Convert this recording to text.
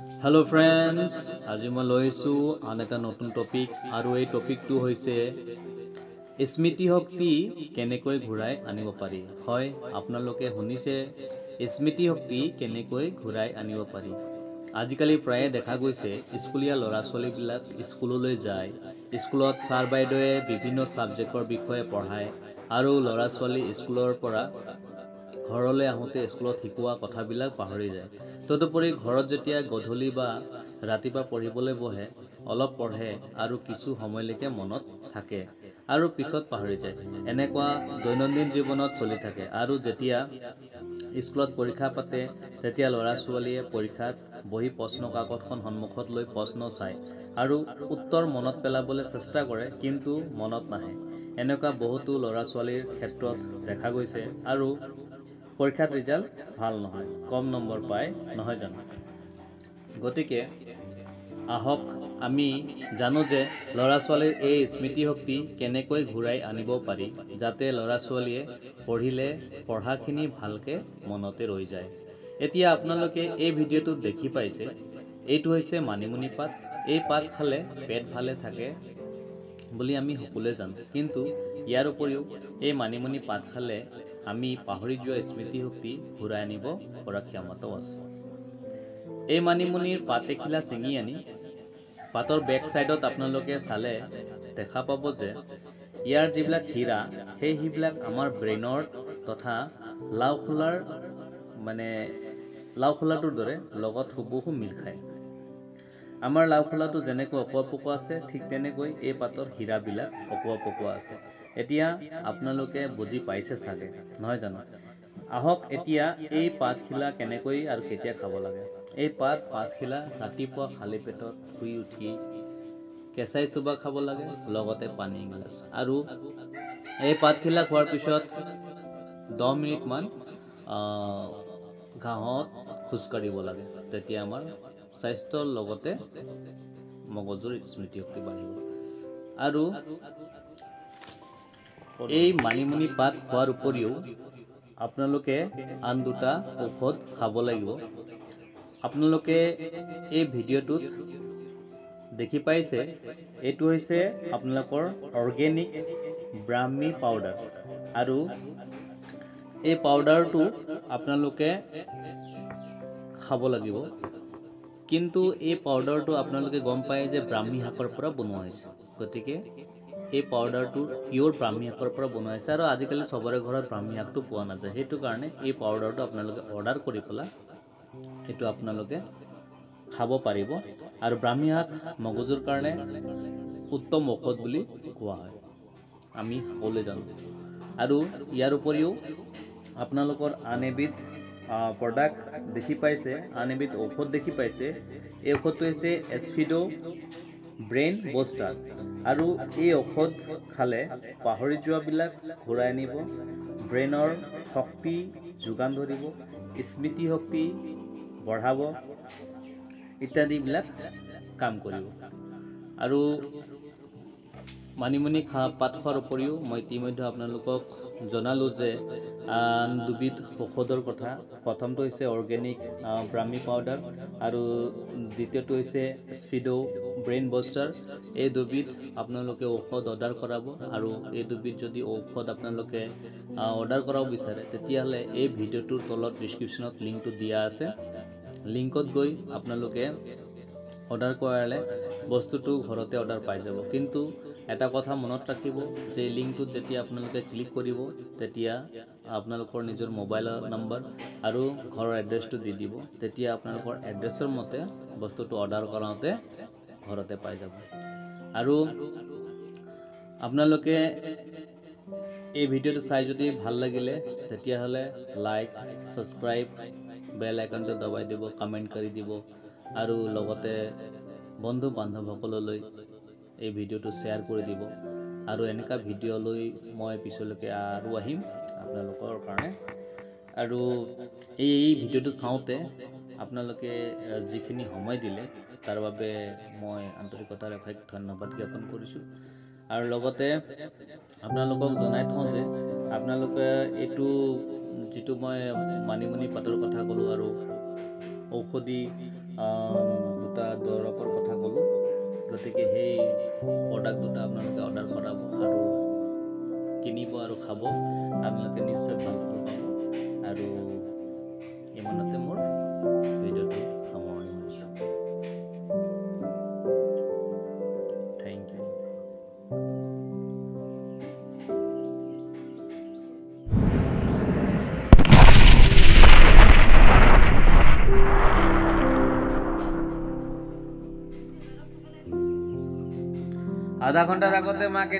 Hello' friends, আজি মই লৈছোঁ আন এটা নতুন টপিক আৰু এই টপিকটো হৈছে স্মৃতিশক্তি কেনেকৈ ঘূৰাই আনিব পাৰি। হয়, আপোনালোকে শুনিছে, স্মৃতিশক্তি কেনেকৈ ঘূৰাই আনিব পাৰি। আজিকালি প্ৰায়ে দেখা গৈছে স্কুলীয়া ল'ৰা ছোৱালীবিলাক স্কুললৈ যায়, স্কুলত ছাৰ বাইদেৱে বিভিন্ন ছাবজেক্টৰ বিষয়ে পঢ়ায় আৰু ল'ৰা ছোৱালী স্কুলৰ পৰা ঘৰলৈ আহোঁতে স্কুলত শিকোৱা কথাবিলাক পাহৰি যায়। তদুপৰি ঘৰত যেতিয়া গধূলি বা ৰাতিপুৱা পঢ়িবলৈ বহে, অলপ পঢ়ে আৰু কিছু সময়লৈকে মনত থাকে আৰু পিছত পাহৰি যায়। এনেকুৱা দৈনন্দিন জীৱনত চলি থাকে। আৰু যেতিয়া স্কুলত পৰীক্ষা পাতে, তেতিয়া ল'ৰা ছোৱালীয়ে পৰীক্ষাত বহি প্ৰশ্ন কাকতখন সন্মুখত লৈ প্ৰশ্ন চায় আৰু উত্তৰ মনত পেলাবলৈ চেষ্টা কৰে, কিন্তু মনত নাহে। এনেকুৱা বহুতো ল'ৰা ছোৱালীৰ ক্ষেত্ৰত দেখা গৈছে আৰু পৰীক্ষাত ৰিজাল্ট ভাল নহয়, কম নম্বৰ পায়, নহয় জানো? গতিকে আহক আমি জানো যে ল'ৰা ছোৱালীৰ এই স্মৃতিশক্তি কেনেকৈ ঘূৰাই আনিব পাৰি, যাতে ল'ৰা ছোৱালীয়ে পঢ়িলে পঢ়াখিনি ভালকৈ মনতে ৰৈ যায়। এতিয়া আপোনালোকে এই ভিডিঅ'টোত দেখি পাইছে, এইটো হৈছে মানিমুনি পাত। এই পাত খালে পেট ভালে থাকে বুলি আমি সকলোৱে জানো, কিন্তু ইয়াৰ উপৰিও এই মানিমুনি পাত খালে আমি পাহৰি যোৱা স্মৃতিশক্তি ঘূৰাই আনিব পৰা ক্ষমতাও আছে। এই মানিমুনিৰ পাত এখিলা ছিঙি আনি পাতৰ বেক চাইডত আপোনালোকে চালে দেখা পাব যে ইয়াৰ যিবিলাক হীৰা, সেই সেইবিলাক আমাৰ ব্ৰেইনৰ তথা লাওখোলাৰ মানে লাওখোলাটোৰ দৰে লগত হুবহু মিল খায়। আমাৰ লাওখোলাটো যেনেকৈ অকোৱা পকোৱা আছে, ঠিক তেনেকৈ এই পাতৰ হীৰাবিলাক অকোৱা পকোৱা আছে। এতিয়া আপোনালোকে বুজি পাইছে চাগে, নহয় জানো? আহক এতিয়া এই পাতখিলা কেনেকৈ আৰু কেতিয়া খাব লাগে। এই পাত পাঁচখিলা ৰাতিপুৱা খালী পেটত শুই উঠি কেঁচাই চোবা খাব লাগে, লগতে পানী এগিলাচ। আৰু এই পাতখিলা খোৱাৰ পিছত 10 মিনিটমান ঘাঁহত খোজকাঢ়িব লাগে, তেতিয়া আমাৰ স্বাস্থ্যৰ লগতে মগজুৰ স্মৃতিশক্তি বাঢ়িব। আৰু এই মানিমুনি পাত খোৱাৰ উপৰিও আপোনালোকে আন দুটা ঔষধ খাব লাগিব। আপোনালোকে এই ভিডিঅ'টোত দেখি পাইছে, এইটো হৈছে আপোনালোকৰ অৰ্গেনিক ব্ৰাহ্মী পাউডাৰ। আৰু এই পাউডাৰটো আপোনালোকে খাব লাগিব, কিন্তু এই পাউডাৰটো আপোনালোকে গম পায় যে ব্ৰাহ্মী শাকৰ পৰা বনোৱা হৈছে। গতিকে এই পাউডাৰটো পিয়'ৰ ব্ৰাহ্মী শাকৰ পৰা বনোৱা হৈছে আৰু আজিকালি চবৰে ঘৰত ব্ৰাহ্মী শাকটো পোৱা নাযায়, সেইটো কাৰণে এই পাউডাৰটো আপোনালোকে অৰ্ডাৰ কৰি পেলাই এইটো আপোনালোকে খাব পাৰিব। আৰু ব্ৰাহ্মী শাক মগজুৰ কাৰণে উত্তম ঔষধ বুলি কোৱা হয়, আমি সকলোৱে জানো। আৰু ইয়াৰ উপৰিও আপোনালোকৰ আন এবিধ প্ৰডাক্ট দেখি পাইছে, আন এবিধ ঔষধ দেখি পাইছে। এই ঔষধটো হৈছে এছফিডো ব্ৰেইন বুষ্টাৰ। আৰু এই ঔষধ খালে পাহৰি যোৱাবিলাক ঘূৰাই আনিব, ব্ৰেইনৰ শক্তি যোগান ধৰিব, স্মৃতিশক্তি বঢ়াব ইত্যাদিবিলাক কাম কৰিব। আৰু মানিমুনি পাত খোৱাৰ উপৰিও মই ইতিমধ্যে আপোনালোকক জনালোঁ যে আন দুবিধ ঔষধৰ কথা। প্ৰথমটো হৈছে অৰ্গেনিক ব্ৰাহ্মী পাউডাৰ আৰু দ্বিতীয়টো হৈছে স্ফিডো ব্ৰেইন বুষ্টাৰ। এই দুবিধ আপোনালোকে ঔষধ অৰ্ডাৰ কৰাব। আৰু এই দুবিধ যদি ঔষধ আপোনালোকে অৰ্ডাৰ কৰাব বিচাৰে, তেতিয়াহ'লে এই ভিডিঅ'টোৰ তলত ডিছক্ৰিপশ্যনত লিংকটো দিয়া আছে। লিংকত গৈ আপোনালোকে অৰ্ডাৰ কৰালে বস্তুটো ঘৰতে অৰ্ডাৰ পাই যাব। কিন্তু এটা কথা মনত ৰাখিব যে লিংকটোত যেতিয়া আপোনালোকে ক্লিক কৰিব, তেতিয়া আপোনালোকৰ নিজৰ মোবাইলৰ নম্বৰ আৰু ঘৰৰ এড্ৰেছটো দি দিব, তেতিয়া আপোনালোকৰ এড্ৰেছৰ মতে বস্তুটো অৰ্ডাৰ কৰাওঁতে ঘৰতে পাই যাব। আৰু আপোনালোকে এই ভিডিঅ'টো চাই যদি ভাল লাগিলে, তেতিয়াহ'লে লাইক, ছাবস্ক্ৰাইব, বেল আইকনটো দবাই দিব, কমেণ্ট কৰি দিব আৰু লগতে বন্ধু বান্ধৱসকললৈ এই ভিডিঅ'টো শ্বেয়াৰ কৰি দিব। আৰু এনেকুৱা ভিডিঅ' লৈ মই পিছলৈকে আৰু আহিম আপোনালোকৰ কাৰণে। আৰু এই ভিডিঅ'টো চাওঁতে আপোনালোকে যিখিনি সময় দিলে, তাৰ বাবে মই আন্তৰিকতাৰে অশেষ ধন্যবাদ জ্ঞাপন কৰিছোঁ। আৰু লগতে আপোনালোকক জনাই থওঁ যে আপোনালোকে এইটো যিটো মই মানিমুনি পাতৰ কথা ক'লোঁ আৰু ঔষধি দুটা দৰৱৰ কথা ক'লোঁ। গতিকে সেই প্ৰডাক্ট দুটা আপোনালোকে অৰ্ডাৰ কৰাব আৰু কিনিব আৰু খাব, আপোনালোকে নিশ্চয় ভাল ফল পাব। আৰু ইমানতে মোৰ ভিডিঅ'টো সামৰণি মাৰিছোঁ। Thank you. আধা ঘণ্টাৰ আগতে মাকে